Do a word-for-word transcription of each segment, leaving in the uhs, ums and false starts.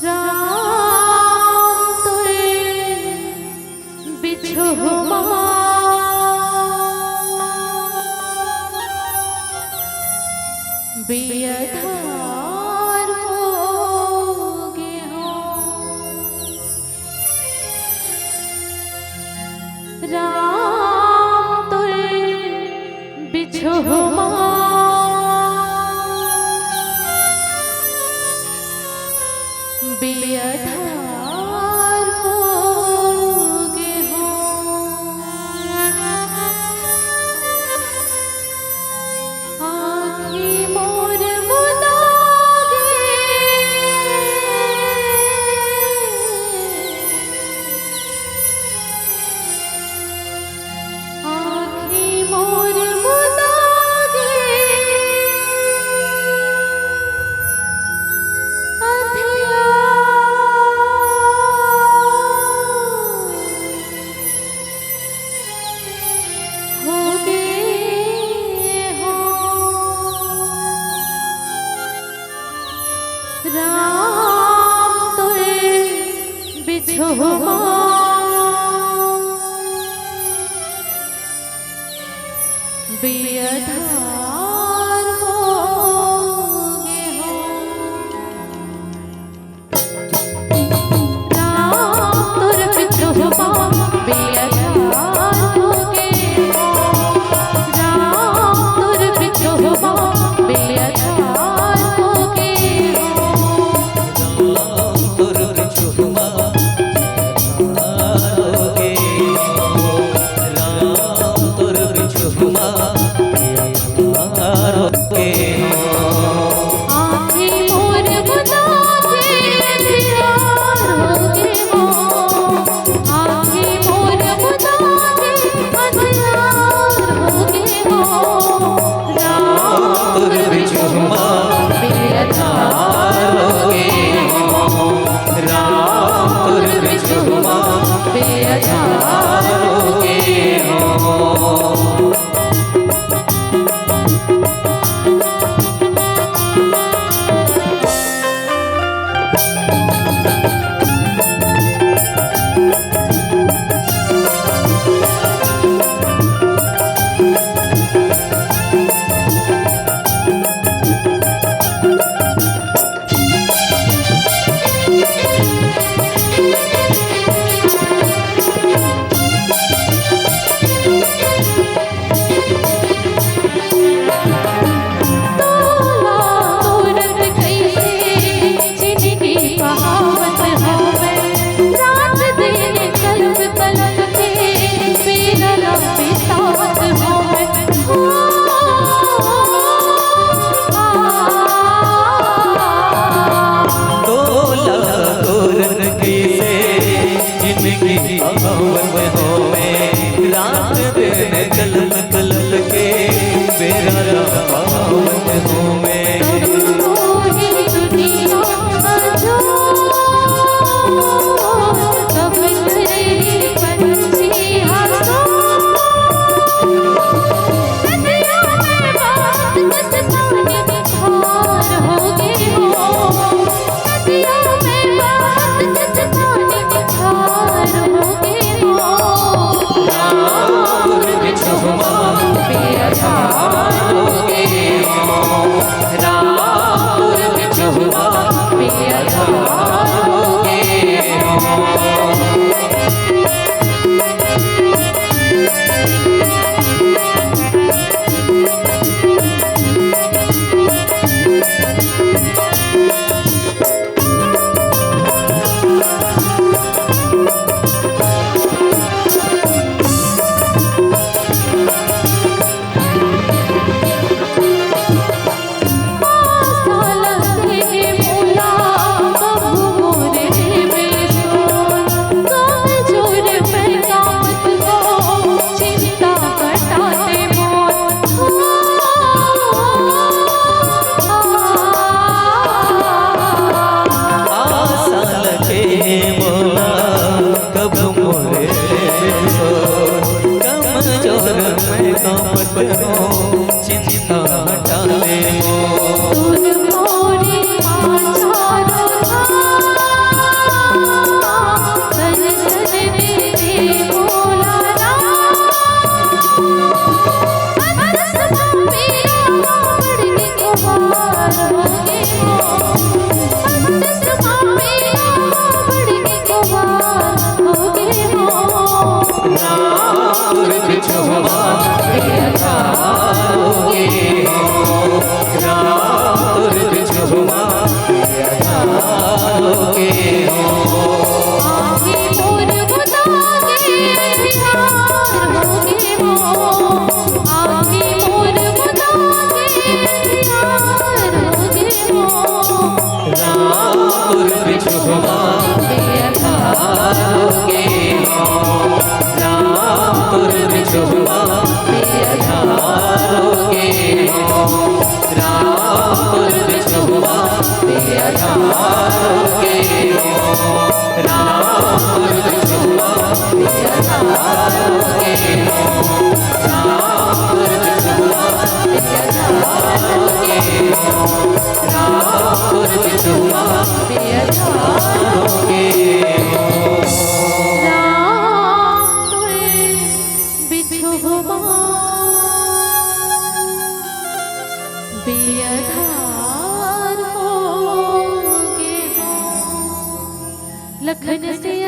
राम तोर बिछोहू मा बेअधार होगे हों। राम तोर बिछोहू मा बेअधार होगे हों। आँखी मोर मुदागे, आँखी मोर मुदागे, अंधियार होगे हों। राम तोर बिछोहू मा बेअधार होगे हों। राम तोर बिछोहू मा बेअधार होगे हों। राम तोर बिछोहू मा बेअधार होगे हों। राम तोर बिछोहू मा बेअधार होगे हों। राम तोर बिछोहू मा बेअधार होगे हों। आँखी मोर मुदागे अंधियार होगे हों। आँखी मोर मुदागे अंधियार होगे हों। राम तोर बिछोहू मा बेअधार होगे हों। राम तोर बिछोहू मा बेअधार होगे हों। तोला तोरत कइसे जिनगी बहावत हवं, रात दिन कलप कलप के बेरा ला बितावत हवं। हो, आ, तोला तोरत कइसे जिनगी बहावत हवं, रात दिन कलप कलप के बेरा ला पावत हवं। तुम मोहे दुनिया जो कब से पंछी हंसो, नदियों में बात किस पानी निखार होगे हो। नदियों में बात किस पानी निखार होगे हो।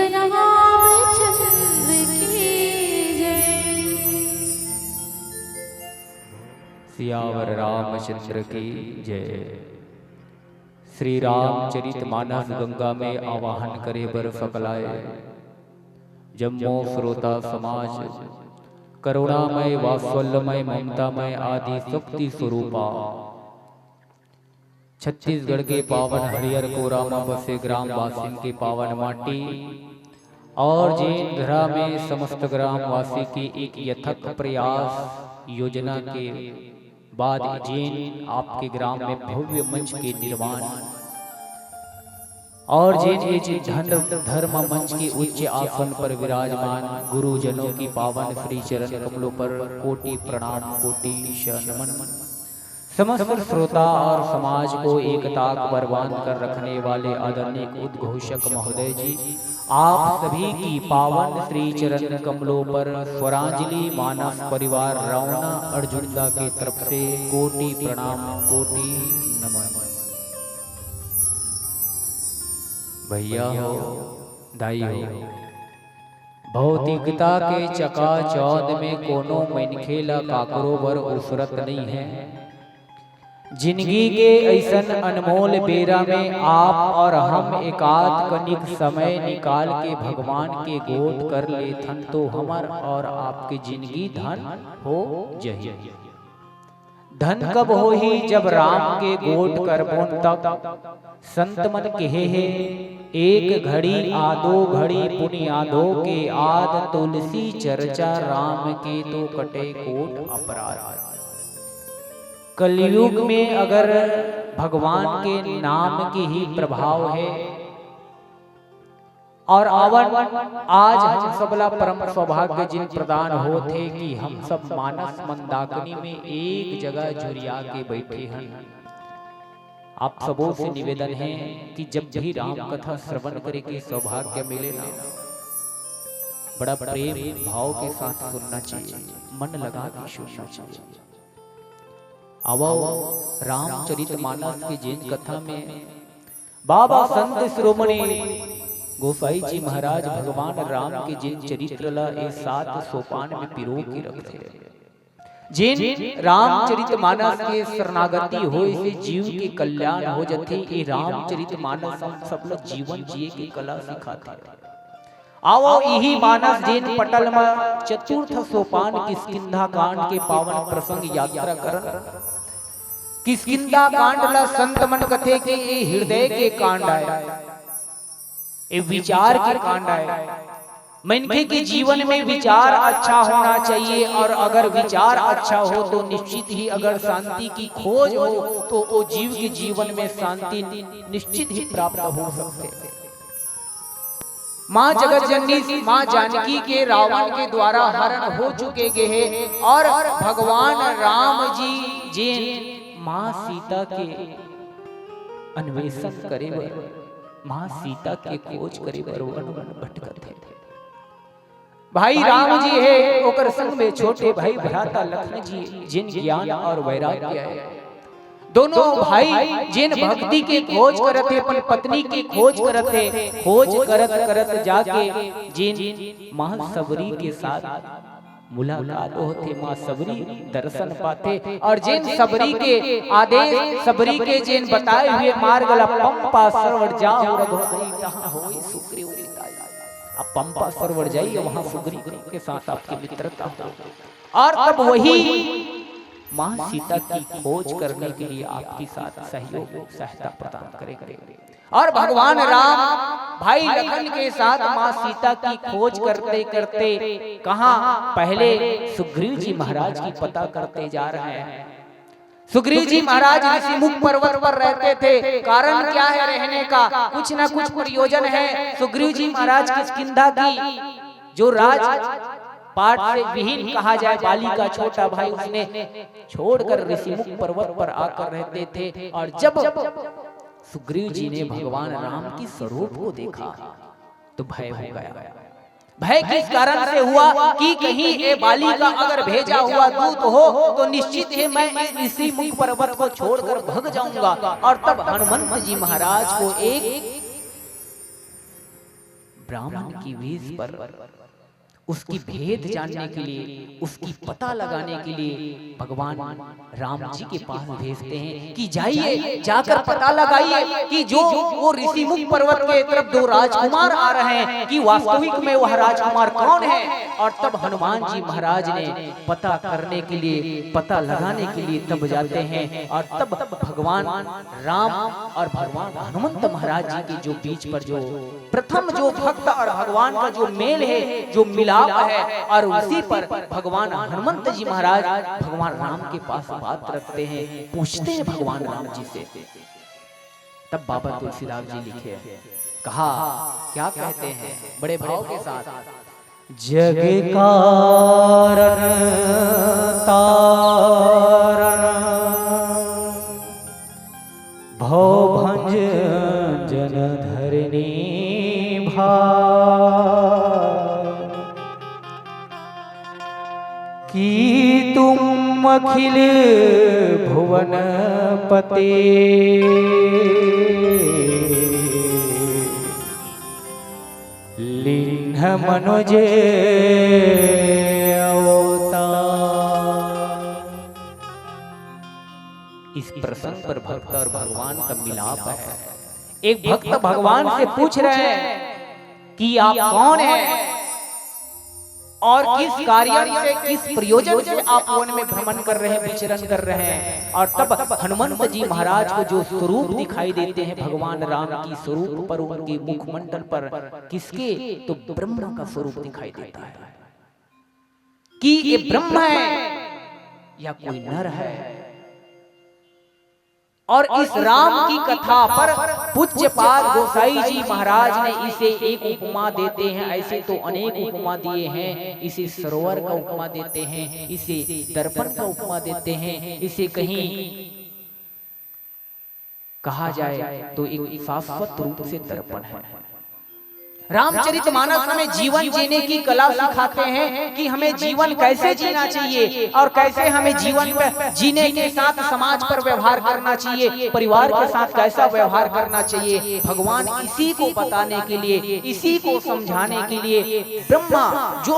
रामचंद्र की जय। सियावर रामचंद्र की जय। श्री रामचरित मानस गंगा में आवाहन करे बर सकलाय जम्मो श्रोता समाज, करुणामय, वात्सल्यमय, ममतामय आदि शक्ति स्वरूपा, छत्तीसगढ़ के पावन हरियर कोरा म बसे ग्रामवासिन के पावन माटी और जेन धरा में समस्त ग्रामवासी के एक यथक प्रयास योजना के बाद जेन आपके ग्राम में भव्य मंच के निर्माण और जेन ये धन धर्म मंच के उच्च आसन पर विराजमान गुरुजनों की पावन श्री चरण कमलों पर कोटि प्रणाम, कोटि नमन। समस्त श्रोता और समाज को एकता पर बांध कर रखने वाले आदरणीय उद्घोषक महोदय जी, आप सभी की पावन श्री चरण कमलों पर स्वरांजलि मानस परिवार रौना अर्जुंदा की तरफ से कोटि प्रणाम, कोटि नमन। भैया हो, दाई हो, भौतिकता के चकाचौंध में कोनो मनखे ला काकरो बर उसरत नइ हे। जिनगी के अइसन अनमोल बेरा में आप और हम एकाध कनिक समय निकाल के भगवान के गोठ कर लेथन, तो हमर और आपके जिनगी धन हो जही। धन कब होही? जब राम के गोठ करबोन तब। संत मन केहे हे, एक घड़ी आदो घड़ी पुनि आधो के आद, तुलसी चर्चा राम के तो कटे कोट अपराध। कलयुग में अगर भगवान के नाम के ही प्रभाव हे, और आवन, आज हम सबला परम सौभाग्य जिन प्रदान होत हे कि हम सब मानस मंदाकिनी में एक जगह जुरिया के बैठे हन। आप सबों से निवेदन हे कि जब भी राम कथा श्रवण करे के सौभाग्य मिले ना, बड़ा प्रेम भाव के साथ सुनना चाहिए, मन लगा के सुनना चाहिए। आवो, रामचरित मानस के जेन कथा में बाबा संत शिरोमणि गोसाई जी महाराज भगवान राम के जेन चरित्र ला ए सात सोपान में पिरो के रखथे। जेन रामचरित मानस के शरणागति होय से जीव के कल्याण हो जथे। ए रामचरित मानस हम सब ला जीवन जिए के कला सिखाथे। आवो, इही मानस जेन पटल म चतुर्थ सोपान किष्किंधा कांड के पावन प्रसंग यात्रा करन। किष्किंधा कांड ला संत मन कथे कि ए हृदय के कांड आय, ए विचार के कांड आय। मनखे के जीवन में विचार अच्छा होना चाहिए, और अगर विचार अच्छा हो तो निश्चित ही, अगर शांति की खोज हो तो वो जीव के जीवन में शांति निश्चित ही प्राप्त हो सकथे। माँ जगत जननी, माँ जानकी के रावण के द्वारा हरण हो चुके गे हे, और भगवान राम जी जेन माँ सीता के अन्वेषण करे बर, माँ सीता के खोज करे बर वन वन भटकत हे। भाई राम जी हे, ओकर संग में छोटे भाई भ्राता लखन जी, जेन ज्ञान और वैराग्य हे। दोनों भाई जेन भक्ति के खोज करत हे, अपन पत्नी के खोज करत हे, खोज करत करत जाके जेन माँ सबरी के साथ मुलाकात होथे, माँ सबरी दर्शन पाथे, और जेन सबरी के आदेश, सबरी के जेन बताए हुए मार्ग ला, पंपा सरोवर जाहु रघुराई, तहाँ होई सुग्रीव मिताई। आप पंपा सरोवर जाइए, वहाँ सुग्रीव के साथ आपकी मित्रता हो, और तब वही माँ सीता की खोज करने के लिए आपके साथ सहयोग, सहायता प्रदान करेंगे। और भगवान राम भाई लखन के साथ माँ सीता की खोज करते करते कहाँ पहले सुग्रीव जी महाराज की पता करते जा रहे हैं। सुग्रीव जी महाराज ऋषिमुख पर्वत पर रहते थे। कारण क्या है रहने का? कुछ ना कुछ प्रयोजन है। सुग्रीव जी महाराज किष्किंधा की जो राज पाट से विहीन कहा जाए, बाली का छोटा भाई, उसने छोड़कर ऋषिमुख पर्वत पर आकर रहते थे। और जब सुग्रीव जी ने भगवान राम की स्वरूप को देखा तो भय हो गया। भय किस कारण से हुआ कि कहीं ये बाली का अगर भेजा हुआ दूत हो तो निश्चित ही मैं इस ऋषिमुख पर्वत को छोड़कर भग जाऊंगा। और तब हनुमंत जी महाराज को एक ब्राह्मण की वेश पर उसकी भेद जानने के लिए, उसकी पता लगाने के लिए भगवान राम जी के पास भेजते हैं कि जाइए, जाकर पता लगाइए कि जो वो ऋषिमुख पर्वत के तरफ दो राजकुमार आ रहे हैं, कि वास्तविक में वह राजकुमार कौन है। और तब हनुमान जी महाराज ने पता करने के लिए, पता लगाने के लिए तब जाते हैं और तब भगवान राम और भगवान हनुमंत महाराज जी के जो बीच पर जो प्रथम जो भक्त और भगवान का जो मेल है, जो मिलाप है, और उसी पर भगवान हनुमंत जी महाराज भगवान राम के पास बात रखते हैं, पूछते हैं भगवान राम जी से। तब बाबा तुलसीदास जी लिखे, कहा, क्या कहते हैं बड़े भाव के साथ, जग कारण तारण भव भंजन धरणी भार, कि तुम अखिल भुवन पते लिन्ह मनुज अवतार। इस प्रसंग पर भक्त और भगवान का मिलाप है। एक भक्त भगवान से पूछ रहे हैं कि आप कौन हैं और किस कारण से, किस प्रयोजन से आप वन में भ्रमण कर रहे हैं, विचरण कर रहे हैं। और तब हनुमंत जी महाराज को जो स्वरूप दिखाई देते हैं भगवान राम की स्वरूप पर, उनके मुखमंडल पर, किसके, तो ब्रह्म का स्वरूप दिखाई देता है कि ये ब्रह्म है या कोई नर है। और इस राम की कथा पर पूज्यपाद गोसाई जी महाराज ने इसे एक उपमा देते हैं, ऐसे तो अनेक उपमा दिए हैं। इसे सरोवर का उपमा देते हैं, इसे दर्पण का उपमा देते हैं, इसे कहीं कहा जाए तो एक शाश्वत रूप से दर्पण है। रामचरितमानस हमें जीवन जीने की कला सिखाते हैं कि हमें जीवन कैसे जीना चाहिए और कैसे हमें जीवन पर जीने के साथ समाज पर व्यवहार करना चाहिए, परिवार के साथ कैसा व्यवहार करना चाहिए। भगवान इसी को बताने के लिए, इसी को समझाने के लिए ब्रह्मा जो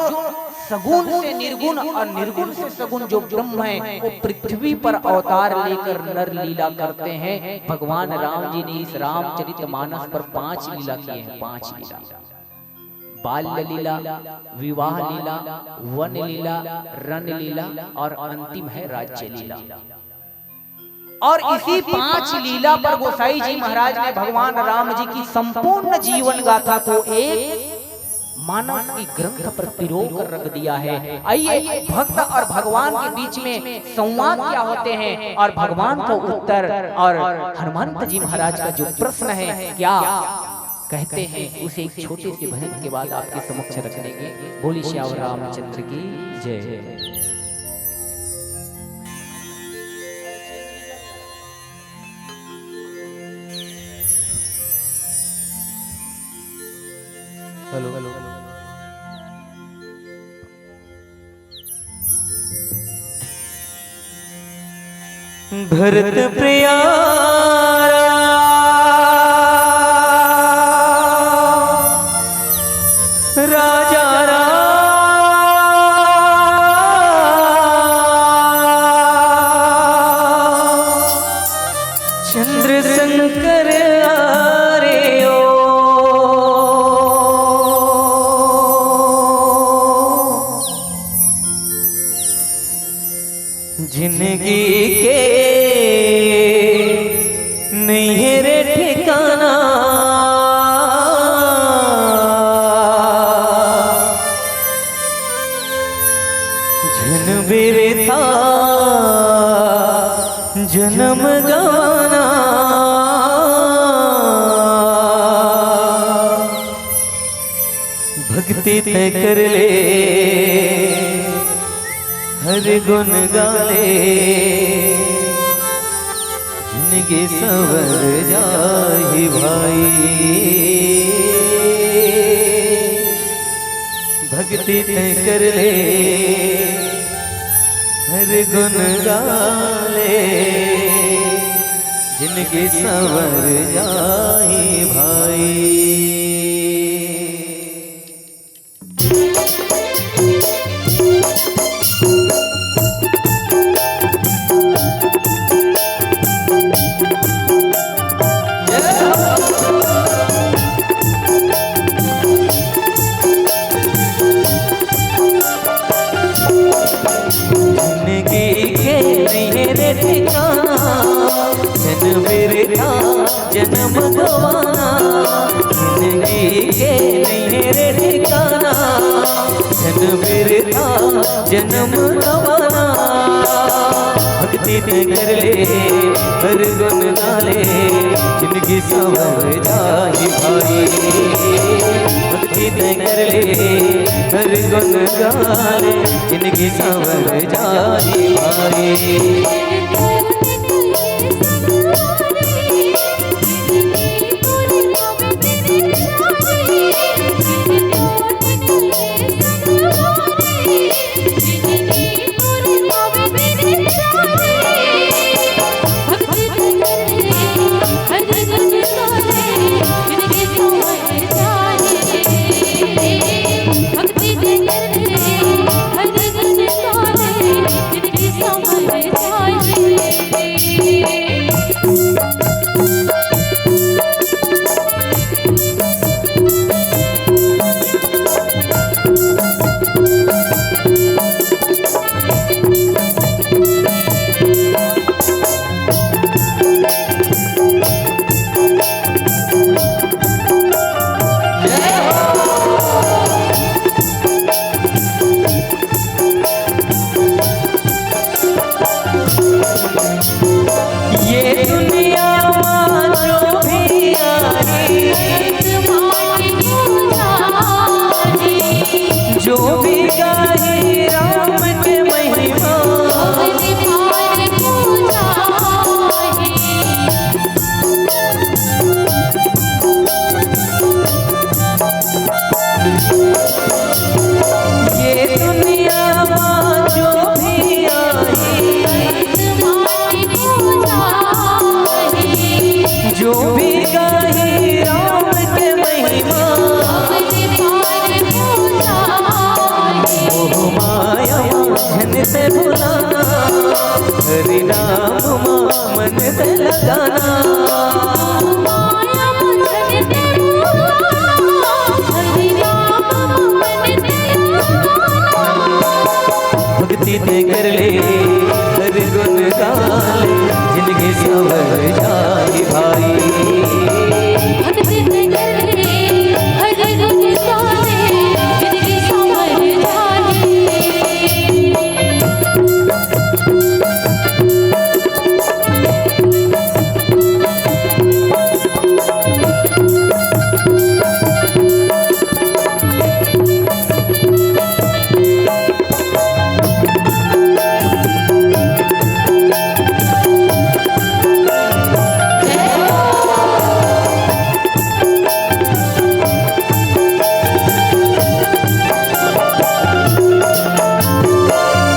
सगुण से निर्गुण और निर्गुण से सगुण जो ब्रह्म है, वो पृथ्वी पर अवतार लेकर नर लीला करते हैं। भगवान राम जी ने इस रामचरितमानस पर पांच लीला किए हैं, पांच लीला। बाल्य लीला, विवाह लीला, वन लीला, रण लीला और अंतिम है राज्य लीला। और इसी पांच लीला पर गोसाई जी महाराज ने भगवान राम जी की संपूर्ण जीवन गाथा को एक मानस की ग्रंथ पर पिरो कर रख दिया है। आइए, भक्त और भगवान के बीच में संवाद क्या होते हैं और भगवान का उत्तर और हनुमंत जी महाराज का जो प्रश्न है, क्या कहते हैं, उसे एक छोटे से भजन के बाद आपके समक्ष रखेंगे। बोलिए श्याम रामचंद्र की जय। Hello, hello. भरत प्रिया राजा राम चंद्र शंकर आर्यो। जिंदगी के नहीं है रे ठिकाना, झन बिरथा जन्म गाना। भक्ति ते कर ले, हर गुण गा ले, जिंदगी संवर जाही भाई। भक्ति ते कर ले, हर गुण गा ले, जिंदगी संवर जाही भाई। ठिकाना, झन बिरथा जनम गवाना, जिनगी के नइ हे रे ठिकाना, झन बिरथा जनम गवाना। भक्ति तैं कर ले, हर गुण गा ले, जिनगी सँवर जाही भाई। भक्ति तैं कर ले, हर गुण गा ले, जिनगी सँवर जाही भाई। ये दुनिया मा जो भी आही, जो भी गाही राम के महिमा। ये दुनिया मा जो भी आही, जो भी गाही राम के महिमा। मोह माया मा झन तैं भुलाना, हरि नाम मा मन तैं लगाना। भक्ति तैं कर ले, हर गुण गा ले, जिनगी सँवर जाही भाई। भक्ति तैं कर ले, हर गुण गा ले, जिनगी सँवर जाही।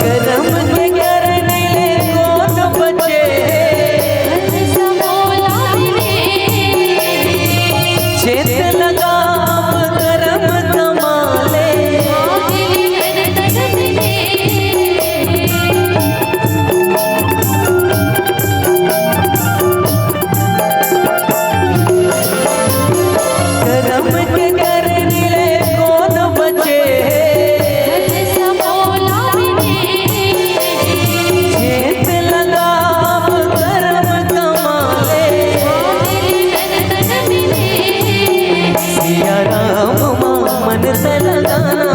करम के करन ले कोन बचे? चेत लगा अब करम कमा ले। करम के करन ले कोन बचे? चेत लगा अब करम कमा ले। सिया राम मा मन तैं लगाना,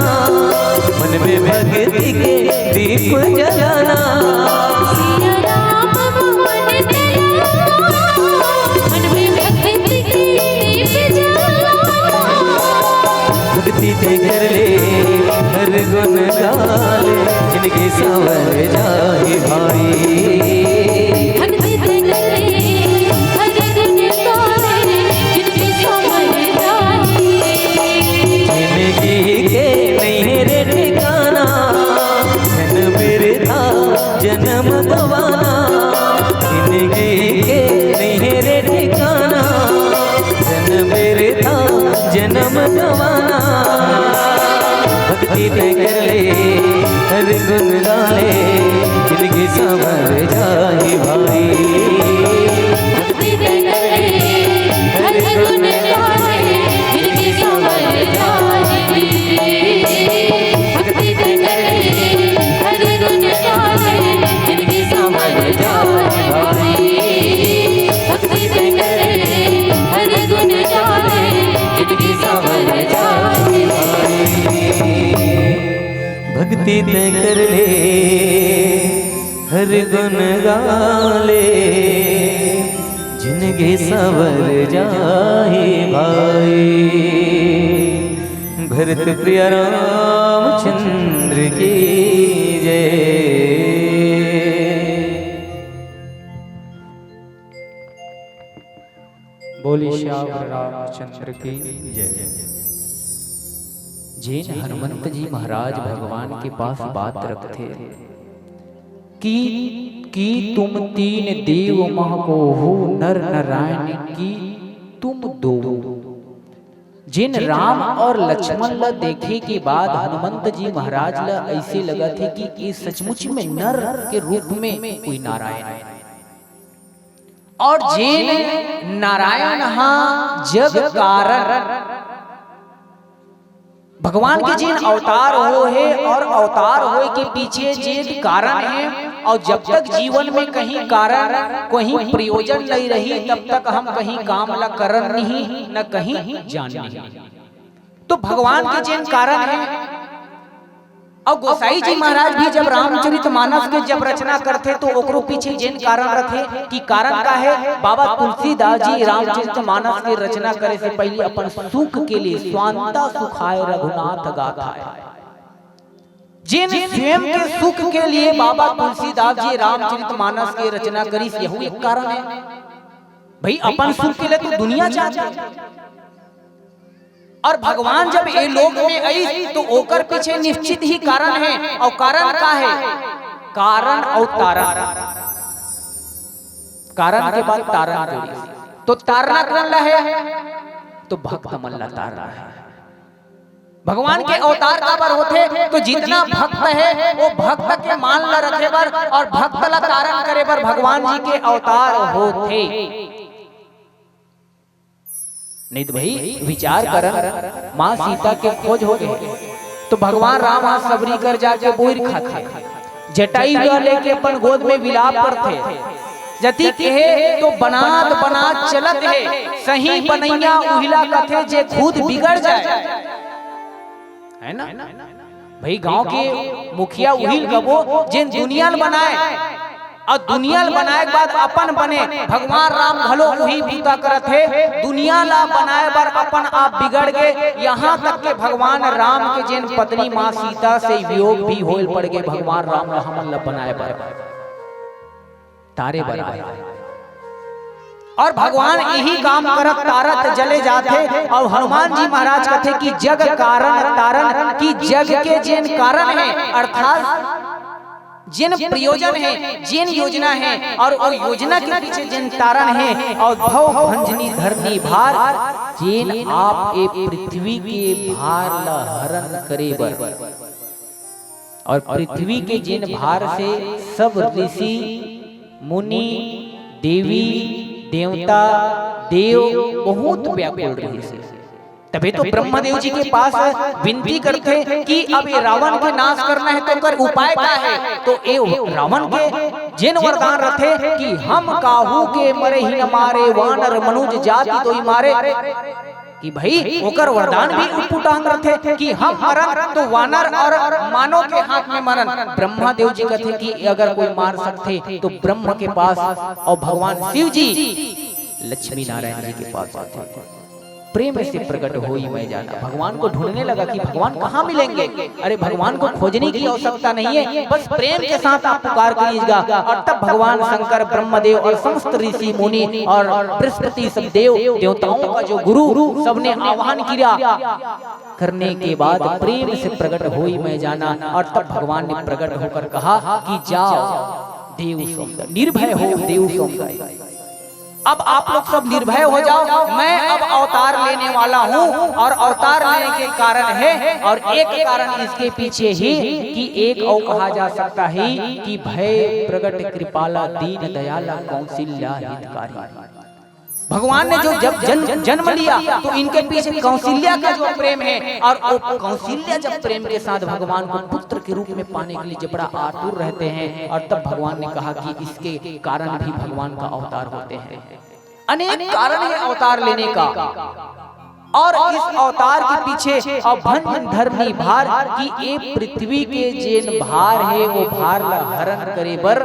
मन में भक्ति के दीप जलाना। सिया राम मा मन तैं लगाना, मन में भक्ति के दीप जलाना। भक्ति तैं कर ले, हर गुण गा ले, जिनगी सँवर जाही भाई। भक्ति तैं कर ले, हर गुण गा ले, जिनगी सँवर जाही। जिनगी के नइ हे रे ठिकाना, झन बिरथा जनम गवाना। जिनगी के नइ हे रे ठिकाना, झन बिरथा जनम गवाना। भक्ति तैं कर ले, हर गुण गा ले, जिनगी सँवर जाही भाई। भक्ति तैं कर ले, हर गुण गा ले, जिनगी सँवर जाही। भक्ति तैं कर ले, हर गुण गा ले, जिनगी सँवर जाही। तैं कर ले, हर गुन गा ले, जिनगी संवर जाही भाई। भरत प्रिय रामचंद्र की जय। बोली सियावर रामचंद्र की जय। जेन हनुमंत जी महाराज भगवान के पास बात रखथे कि, कि तुम तीन देव मह कोहू, नर नारायण की तुम दो। जेन राम और लक्ष्मण ला देखे के बाद हनुमंत जी महाराज ला ऐसे लगथे कि ये सचमुच में नर के रूप में कोई नारायण है। और जेन नारायण हा जग कारण, भगवान के जेन अवतार हो हे और अवतार होए के पीछे जेन कारण हे, और जब तक जीवन में कहीं कारण, कहीं प्रयोजन नहीं रही, तब तक हम कहीं काम ला करन नहीं, न कहीं जान नहीं। तो भगवान के जेन कारण हे, और गोसाई जी महाराज भी जब रामचरित मानस के जब रचना करथे, तो ओकरो पीछे जेन कारण रथे कि कारण का हे। बाबा तुलसीदास जी रामचरित मानस के रचना करे से पहले अपन सुख के लिए स्वांता सुखाय रघुनाथ गाथा है। जेन स्वयं के सुख के लिए बाबा तुलसीदास जी रामचरित मानस के रचना करिस, यहू एक कारण है। भाई, अपन सुख के लिए तो दुनिया चाहथे। और भगवान जब ये लोक में आइस, तो ओकर पीछे निश्चित ही कारण है। और कारण का है? कारण और तारण। कारण के बाद तारण जोड़ी। तो तारना कौन ला है? तो भक्त मन ला तारना है। भगवान के अवतार काबर होथे? तो जितना भक्त है, वो भक्त के मान ला रखे बर और भक्त ला तारण करे बर भगवान जी के अवतार होथे। नहीं तो भाई, विचार करन, माँ सीता के खोज हो गए, तो भगवान राम हा सबरी कर जाके बोइर खाथे, जटायु ला लेके अपन गोद में विलाप करथे, जति कहे तो बनात बनात चलत हे, सही बनैया उहिला कथे जे खुद बिगड़ जाए। है ना? भाई, गांव के मुखिया उही ल कबो, जेन दुनिया ल बनाए, अउ दुनिया ल बनाए के बाद अपन बने। भगवान राम घलो उही बूता करत हे, दुनिया ला बनाए बर अपन आप बिगड़ गे। यहाँ तक के भगवान राम के जेन पत्नी माँ सीता से वियोग भी होए ल पड़ गे, भगवान राम ला हमन ला बनाए बर। तारे बर आए। और भगवान यही काम करत तारत चले जाथे। और हनुमान जी महाराज कथे कि जग कारण तारण, कि जग के जेन कारण है, अर्थात जेन प्रयोजन है, जेन योजना है, और वो योजना के पीछे जेन तारण है, और भव भंजनी धरनी भार, जेन आप ए पृथ्वी के भार ल हरण करे बर। और पृथ्वी के जेन भार से सब ऋषि, मुनि, देवी, देवता, देव बहुत व्याकुल रहिस हे। तभे तो ब्रह्मदेव जी के पास विनती करथे कि अब ये रावण के नाश करना है, तो ओकर उपाय का है? तो ये रावण के जेन वरदान रथे कि हम काहू के मरे ही न मारे, वानर मनुज जाति दोई मारे। कि भाई, ओकर वरदान भी उटपुटांग रथे कि हम मरन तो वानर और मानव के हाथ में मरन। ब्रह्मा देव जी कथे कि अगर कोई मार सकथे तो ब्रह्म के पास, और भगवान शिव जी लक्ष्मी नारायण जी के पास जाथे। प्रेम से प्रकट होई मैं जाना, भगवान को ढूंढने लगा कि भगवान कहाँ मिलेंगे। अरे, भगवान को खोजने की आवश्यकता नहीं है, बस प्रेम के साथ आप पुकार कीजिएगा। और तब भगवान शंकर, ब्रह्मदेव और समस्त ऋषि मुनि और बृहस्पति, सब देव देवताओं का जो गुरु, सबने आह्वान किया। करने के बाद प्रेम से प्रकट होई मैं जाना, और तब भगवान ने प्रकट होकर कहा कि जाओ, देव सौंदर, निर्भय हो, देव सौंदर। अब आप लोग सब निर्भय हो जाओ, मैं अब अवतार लेने वाला हूँ। और अवतार लेने के कारण है, और एक कारण इसके पीछे ही कि एक और कहा जा सकता है कि भय प्रगट कृपाला दीन दयाला कौशल्या हितकारी। भगवान ने जो जब जन्म, जन्म लिया, तो इनके पीछे कौशल्या का जो प्रेम है, और वो कौशल्या जब प्रेम के साथ भगवान को पुत्र के रूप में पाने के लिए जबड़ा आतुर रहते हैं, और तब भगवान ने कहा कि इसके कारण भी भगवान का अवतार होते हैं। अनेक कारण है अवतार लेने का। और इस अवतार के पीछे अभंजन धरनी भार कि ए पृथ्वी के जेन भार हे, वो भार ला हरण करे बर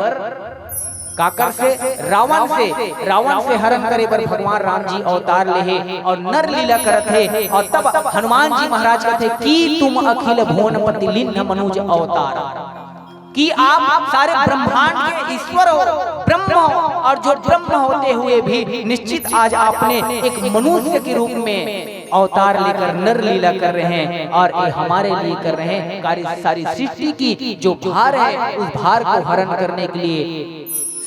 काकर से? रावण से। रावण से हरण करे बर भगवान राम जी अवतार ले हे और नर लीला करत हे। और तब हनुमान जी महाराज कहथे कि तुम अखिल भुवन पति लीन मनुज अवतार, कि आप सारे ब्रह्मांड के ईश्वर हो, ब्रह्म हो, और जो ब्रह्म होते हुए भी निश्चित आज आपने एक मनुष्य के रूप में अवतार लेकर नर लीला कर रहे हैं और ये हमारे लिए कर रहे हैं। कार्य सारी सृष्टि की जो भार है, उस भार को हरण करने के लिए,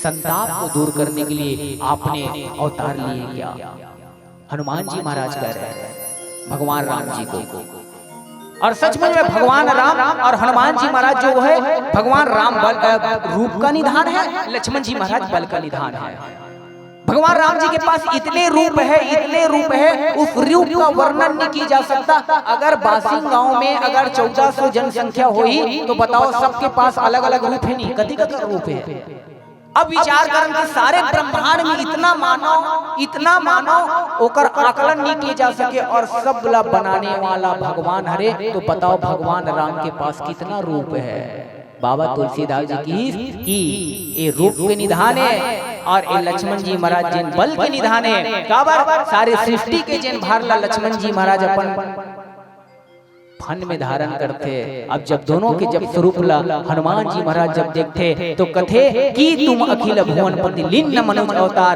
संताप को दूर करने के लिए आपने अवतार लिए क्या? हनुमान जी महाराज कह रहे हैं भगवान राम जी को। और सचमुच में भगवान राम और हनुमान जी महाराज जो है, भगवान राम बल, अ, रूप का निधान है, लक्ष्मण जी महाराज बल का निधान है। भगवान राम जी के पास इतने रूप है, इतने रूप है, उस रूप का वर्णन नहीं किया जा सकता। अगर बासिंग गांव में अगर चौदह सौ जनसंख्या होई, तो बताओ, सबके पास अलग-अलग रूप है नहीं, कति का रूप है? अब विचार करन कि सारे ब्रह्मांड में इतना मानव, इतना मानव, ओकर आकलन नहीं किए जा सके, और सब ला बनाने वाला भगवान हरे, तो बताओ, भगवान राम के पास कितना रूप है? बाबा तुलसीदास जी की कि ए रूप के निधान है और ए लक्ष्मण जी महाराज जिन बल के निधान है। काबर? सारे सृष्टि के जिन भार ला लक्ष्मण जी महाराज अपन फन में धारण करथे। अब जब दोनों के जब स्वरूप ला हनुमान जी महाराज जब देखथे, तो कथे कि तुम अखिल भुवन पति लीन मनुज अवतार।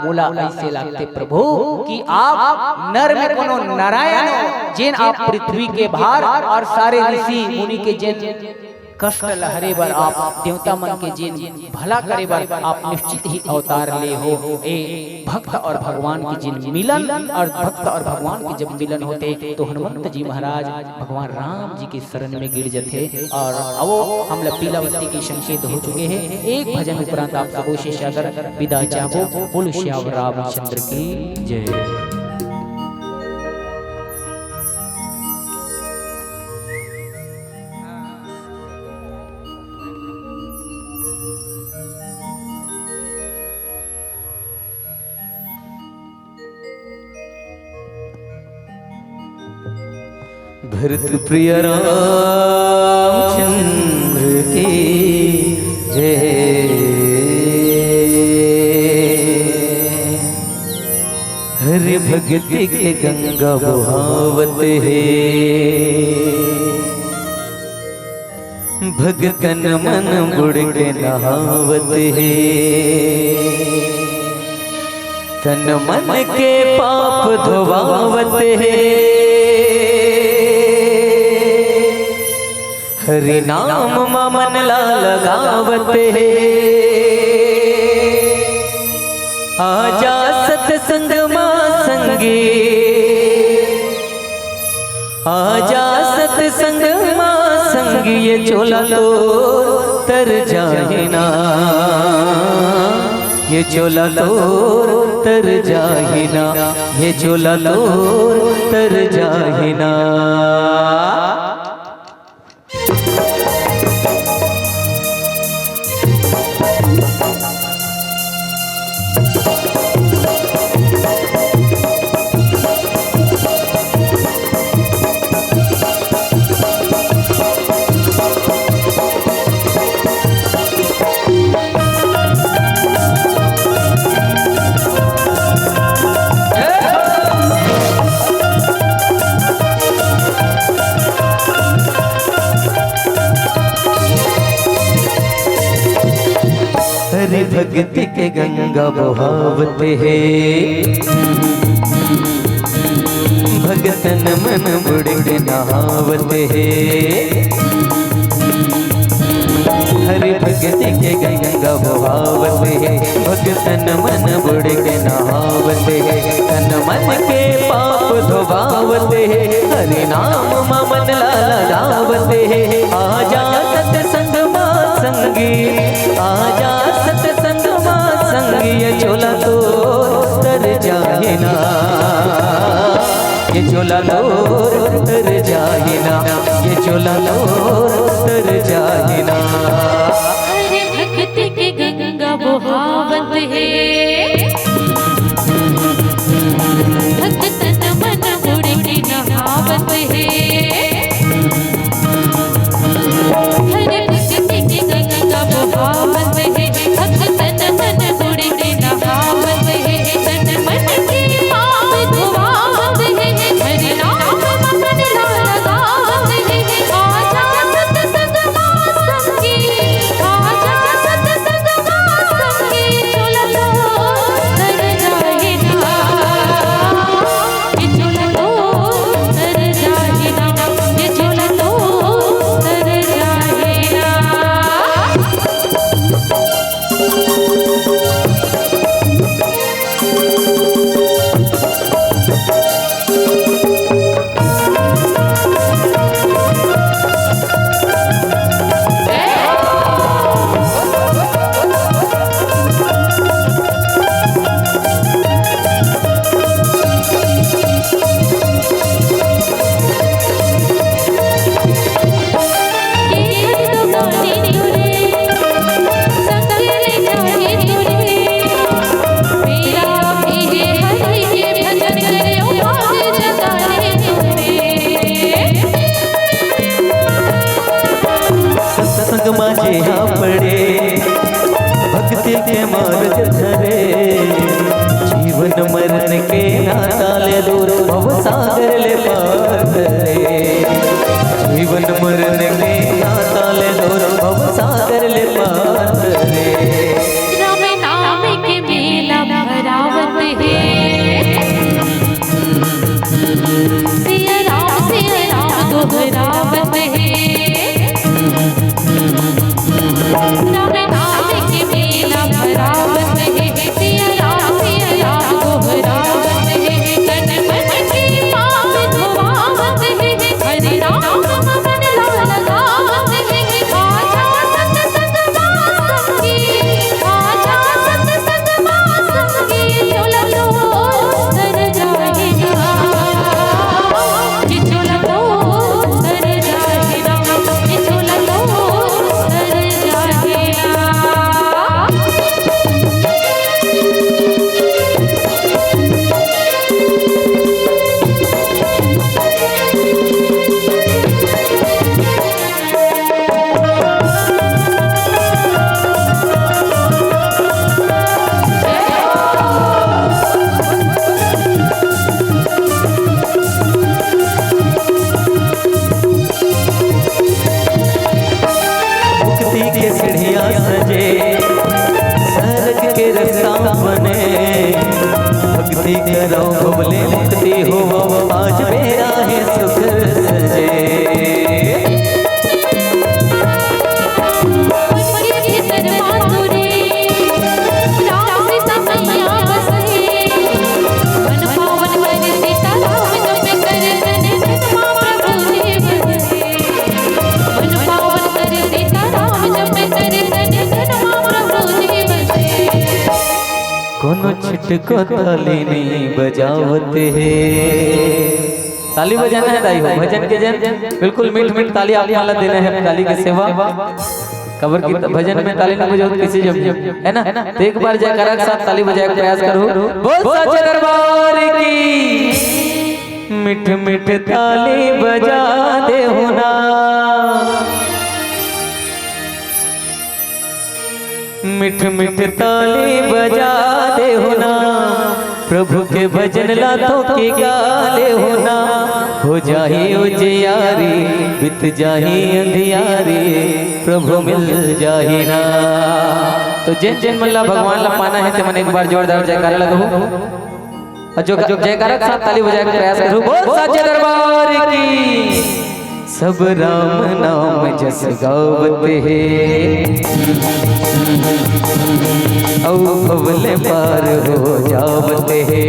मोला ऐसे लागथे प्रभु कि आप नर में कोनो नारायण हो, जेन आप पृथ्वी के भार और सारे ऋषि मुनि के जेन कष्ट लहरे बर आप, देवता मन के जिन भला करे बर आप निश्चित ही अवतार ले हो। ए भक्त और भगवान के जिन मिलन और भक्त और भगवान के जब मिलन होथे, तो हनुमंत जी महाराज भगवान राम जी के शरण में गिर जथे। और अवो, हमला पीला बत्ती के संकेत हो चुके हे। एक भजन उपरांत आप सबो से सादर विदा चाहबो। बोलो श्याम रामचंद्र की जय। भरत प्रिय रामचंद्र की जय। हरि भक्ति के गंगा बहावत हे, भगतन मन बुड़ के नहावत हे। तन मन के पाप धोवावत हे, हरि नाम मा मन ला लगावत हे। आजा सतसंग मा संगी, आजा सतसंग मा संगी, ये चोला तोर तर जाही ना, ये चोला तोर तर जाही ना, ये चोला तोर तर जाही ना। हरि भक्ति के गंगा बहावत हे, भगतन मन बुड़ के नहावत हे। हरि भक्ति के गंगा बहावत हे, भगतन मन बुड़ के नहावत हे। तन मन के पाप धोवावत हे, हरि नाम मा मन ला लगावत हे। आजा सतसंग मा संगी, आजा सतसंग मा संगी, ये चोला तोर तर जाही ना, ये चोला तोर तर जाही ना, ये चोला तोर तर जाही ना। अरे भक्ति के गंगा बहावत हे, भक्त तन मन बुड़ टिको ताली नहीं बजावत हे। ताली बजाना है दाई हो, भजन के जन बिल्कुल मीठ मीठ ताली आप मन ला देना है, ताली के सेवा। काबर कि भजन में ताली नहीं बजाओ तो कैसे जम, है ना? तो एक बार जयकारा के साथ ताली बजाए के प्रयास करो। बोल साचे दरबार की। मीठ मीठ ताली बजा देहू ना, मीठ मीठ ताली बजा देहू ना, प्रभु के भजन ला थोके गा लेहू ना। हो जाही उजियारी, बीत जाही अंधियारी, प्रभु मिल जाही ना। तो जेन जेन मन ला भगवान ला पाना है, ते मन एक बार जोरदार जयकारा लगाहू। और जो जयकारा के साथ ताली बजाए के प्रयास करो, बोल साचे दरबार की। सब राम नाम जस गावत हे, अउ भव ले पार हो जावत हे।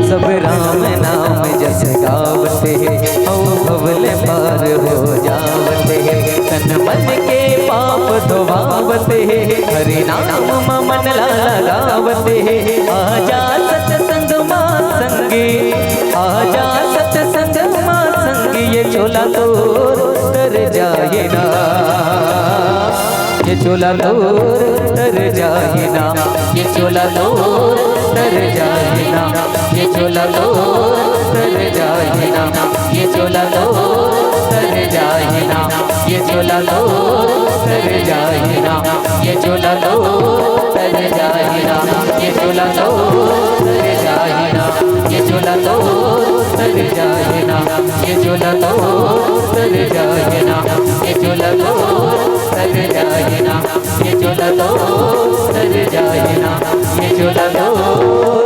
सब राम नाम जस गावत हे, अउ भव ले पार हो जावत हे। तन मन के पाप धोवावत हे, हरि नाम म मन ला लगावत हे। आजा सतसंग मा संगी, आजा सतसंग मा संगी, ये चोला तोर तर जाही ना, ये चोला तोर तर जाही ना, ये चोला तोर तर जाही ना, ये चोला तोर तर जाही ना, ये चोला तोर तर जाही ना, ये चोला तोर तर जाही ना, ये चोला तोर तर जाही ना, ये चोला तोर तर जाही ना, ये चोला तोर तर जाही ना, ये चोला तोर तर जाही ना, ये चोला तोर तर जाही ना, ये चोला तोर तर जाही ना, ये चोला तोर